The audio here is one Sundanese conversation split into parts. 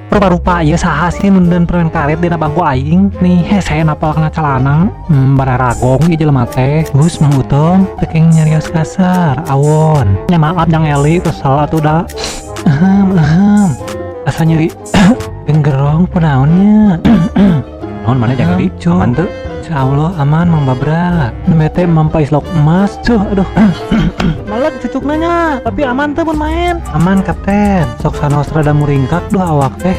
Rupa-rupa ieu saha sih nundeun permen karet dina bangku aing nih? Hese napal kana calana. Bararagong ieu jelema teh. Gus, Mang Utom, teu kenging nyarios kasar awon nya. Maaf, Jang Eli, kesel atuh da. Ahem ahem, asa nyeri genggerong kunaonnya. Naon mana, Jang Eli? Aman teu? Insya Allah aman, Mang Babra. Nembe teh mampais lauk emas. Cuh, aduh. Maleg cucuk nanya, tapi aman tuh mun main. Aman, kapten. Sok sanos rada muringkak duh awak teh.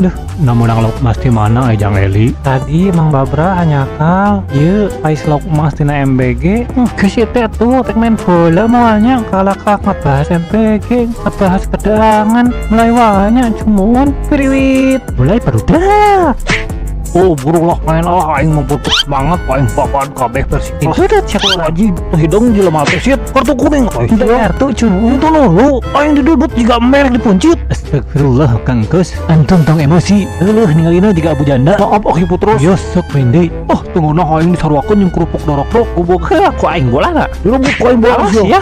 Duh, Namun lauk emas di mana eh, Jang Eli? Tadi Mang Babra hanyakal. Ieu pais lauk emas tina MBG. Geus ieu teh tuh tek main bola moalnya kalah kak ngebahas MBG, ngebahas kedangan, mulai wanya cumun priwit. Mulai barudak. Oh, buru lah main lah, aing mau semangat, aing bakal kabeh Persib. Itu siapa? Wajib hidung jelema teh sieun kartu kuning. Itu kartu cumun. Itu lu aing didudut jiga merek dipuncit. Astagfirullah, Kang Kus. Antum tong emosi. Leuh ningalina jiga Abu Janda. Maaf, Aki Putrus. Yos sok main deui. Oh, tunggu nah aing disaruakeun jeung kerupuk dorok-dorok gubuk. Heuh, ku aing bola na. Direbut ku aing bola. Awas ya.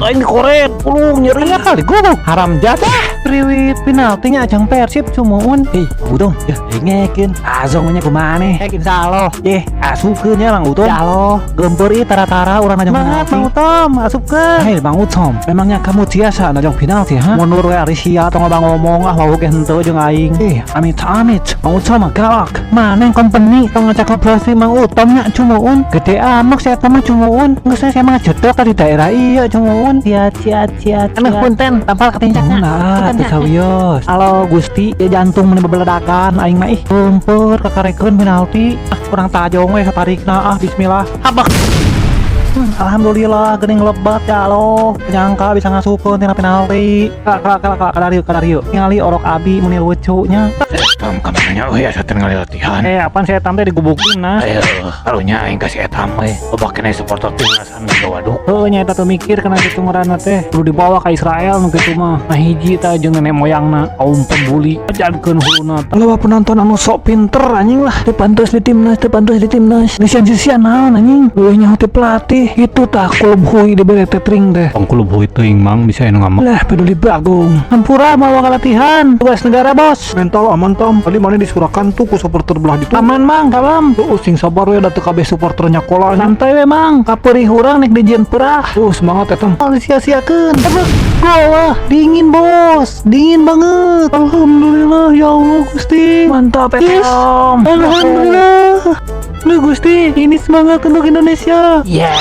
Aing dikoret. Ulung nyeri. Aya kali gua haram jadah. Priwit penaltinya ajang Persib cumuun. Hei, Utung, ya dengekeun. Azong nya kumaha nih? Eh, insyaallah. Ye, asupkeun nya, Mang Utung. Ya Allah, gempur ieu tara-tara urang najong Semangat, penalti. Mang Utom, asupkeun. Hei, Mang Utom, memangnya kamu biasa najong penalti, ha? Mundur we ari sia, tong ngomong ngomong ah, wawuh ge henteu jeung aing. Eh, amit amit, Mang Utom mah galak. Maneh company tong ngecek sih Mang Utom nya cumuun. Gede amak saya mah cumuun. Geus saya mah jedok di daerah iya cumuun. Cia cia cia. Anu punten, tampal katincakna. Nah, teu sawios. Halo Gusti, ya jantung meni bebeledakan aing mah ih. Lumpur kakarekeun penalti. Ah, kurang tajong we satarikna ah, bismillah. Habak. Alhamdulillah geuning lebat ya Allah. Nyangka bisa ngasupkeun tina penalti. Kak kak kak kak kadarieu kadarieu. Ningali orok abi meni lucu nya. Tam kamarnya euy asa teu ngali latihan. Eh, apaan saya teh digubukin nah. Ayo, karunya aing kasih etam we. Loba keneh supporter timnas anu waduk. Heuh nya eta tuh mikir kana kitu ngaranna teh. Kudu dibawa ka Israel nu kitu mah. Nah hiji tah jeung nenek moyangna kaum pembuli. Jadkeun huluna. Loba penonton anu sok pinter anjing lah. Teu pantes di timnas, teu pantes di timnas. Sisian-sisian naon anjing. Leuwih nyaho teh pelatih. Itu tah klub hui dibere tetring teh. Tong klub hui teuing, Mang, bisa anu ngambek. Lah peduli bagong. Hampura mau latihan. Tugas negara, Bos. Mental aman, Tam? Tadi mana disurakan tuh ku supporter belah ditu. Aman, Mang, kalem. Tuh sing sabar we da teu kabeh supporternya kola. Santai we, Mang. Kapeurih urang nek dijieun peurah. Tuh semangat ya, Tam. Moal disia-siakeun. Aduh, gol lah. Dingin, Bos. Dingin banget. Alhamdulillah ya Allah Gusti. Mantap, Yes. Etam. Alhamdulillah. Duh Gusti, ini semangat untuk Indonesia. Ya,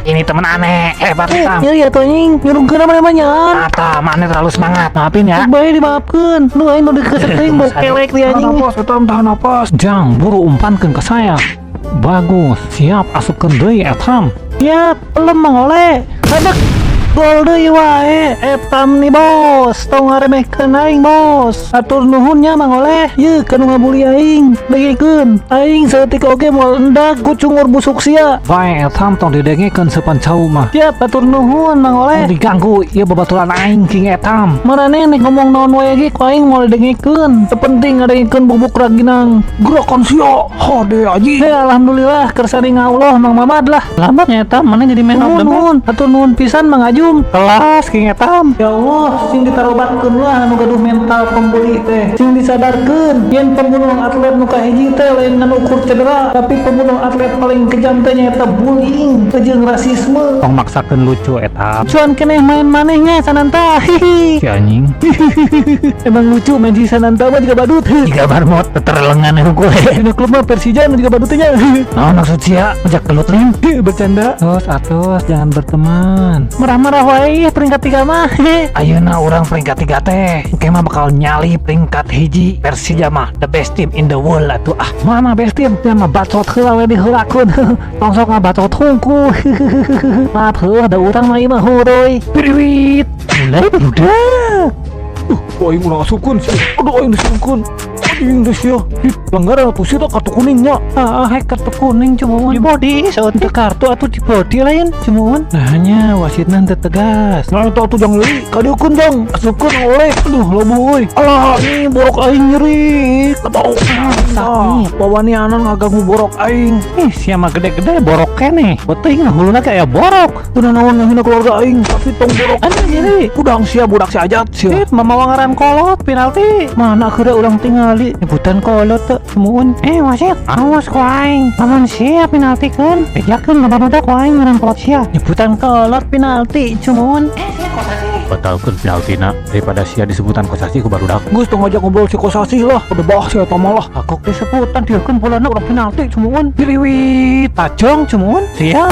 ini temen aneh. Hebat, Eh, Tam. ya ya tuh anjing, nyurungkeun apa namanya? Mata, mana terlalu semangat. Maafin ya. Bae dimaafkeun. Nu aing nu dikeset teuing bau kelek di Tahan anjing. napas, Etam, tahan napas. Jang, buru umpankeun ke saya. Bagus, siap asupkeun deui Etam. Siap, pelem Mang Oleh. Hadek. Gol deui wae. Etam nih bos, tong ngaremehkeun aing bos. Atur nuhun nya, Mang Oleh. Ye kanu ngabuli aing. Dengekeun. Aing saeutik oge moal endag ku cungur busuk sia. Bae Etam, tong didengekeun seupan cau mah. Siap, atur nuhun, Mang Oleh. Tong diganggu ieu babaturan aing King Etam. Maraneh nek ngomong naon wae ge ku aing moal didengekeun. Teu penting ngadengekeun bubuk raginang. Gerakan sia, hade aji. Hei, alhamdulillah kersane Allah Mang Mamad lah. Selamat nya Etam, mana jadi man of the match. Atur nuhun pisan, Mang Ajum. Kelas King Etam. Ya Allah, sing ditarobatkeun lah anu gaduh mental pembuli teh. Sing disadarkeun yen pembunuh atlet nu kahiji teh lain ngan ukur cedera, tapi pembunuh atlet paling kejam teh nyaeta bullying jeung rasisme. Tong maksakeun lucu, Etam. Cuan keneh main manehnya Sananta. Hihi. Si anjing. Emang lucu main si Sananta mah juga badut. Jiga marmot teterlengan hungkul. Dina klub mah Persija nu juga badutnya. Naon maksud sia? Ngajak gelut lim. Bercanda. Terus atus jangan berteman. Marah-marah wae peringkat 3 mah. Ayeuna urang peringkat 3 teh. Engke mah bakal nyali peringkat 1. Persija mah the best team in the world atuh ah. Mana best team? Ya mah bacot heula we diheulakeun. Tong sok ngabacot hungkul. Maaf heuh da urang mah ieu mah huruy. Priwit. Mulai barudak. Aing ulah asupkeun sih. Aduh, aing disungkeun. Anjing geus ya. Ih, pelanggaran atuh sih kartu kuningnya. Ah, hek kartu kuning cuma di body, saeutik kartu atuh di body lain cuma. Nah nya wasitna teu tegas. Nah eta atuh jang deui, kadieukeun jang. Asupkeun oleh. Aduh, lobo euy. Alah, ini borok aing nyeri. Lebau. Sakit. Wawanianan ngaganggu borok aing. Ih, sia mah gede-gede borok keneh. Beuting lah huluna kayak borok. Teu naon ngahina keluarga aing, tapi tong borok. Anjing nyeri. Kudang sia budak si ajat sia. Ih, mamawa ngaran kolot penalti. Mana keur urang tingali nyebutan kolot teu semuun. Eh, wasit, awas ku aing. Lamun sia penaltikeun, bejakeun ka barudak ku aing ngaran kolot sia. Nyebutan kolot penalti cumuun. Eh, sia kosasi. Batalkeun penaltina daripada sia disebutan kosasi ku barudak. Geus tong ngajak ngobrol si kosasi lah. Udah bah si eta mah lah. Kagok disebutan dieukeun bolana urang penalti cumuun. Diriwit tajong cumuun. Siap.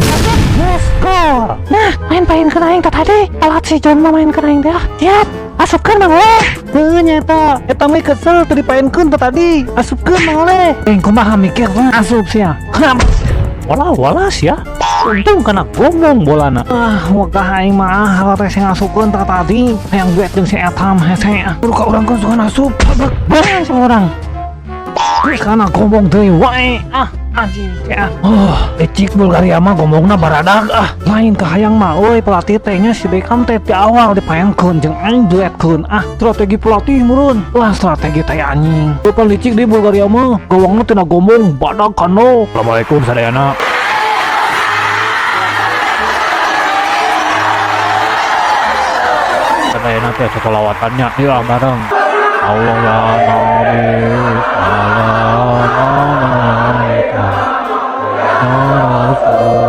Let's go. Nah, main-main aing teh tadi. Telat si John mah main aing teh. Siap. Asupkeun Mang Oleh. Heuh nya eta. Eta mah kesel teu dipaenkeun teh tadi. Asupkeun Mang Oleh. Eh, kumaha mikirna asup sia. Wala wala sia. Untung kena gombong bolana. Ah, wegah aing mah teh sing asupkeun teh tadi. Hayang duet jeung si Etam hese. Kudu ka urang kan suka asup. Barang sama orang. Geus kana gombong deui wae. Ah, anjing ya. Oh, licik Bulgaria mah gombongna baradag ah. Lain kahayang mah euy pelatih teh nya si Beckham teh ti awal dipaenkeun jeung aing duetkeun ah. Strategi pelatih meureun. Lah strategi teh anjing. Bukan licik di Bulgaria mah. Gawangna tina gombong badag kano. Assalamualaikum sadayana. Sadayana teh solawatannya ya bareng. Allah ya Nabi salam alaika ya Rasulullah.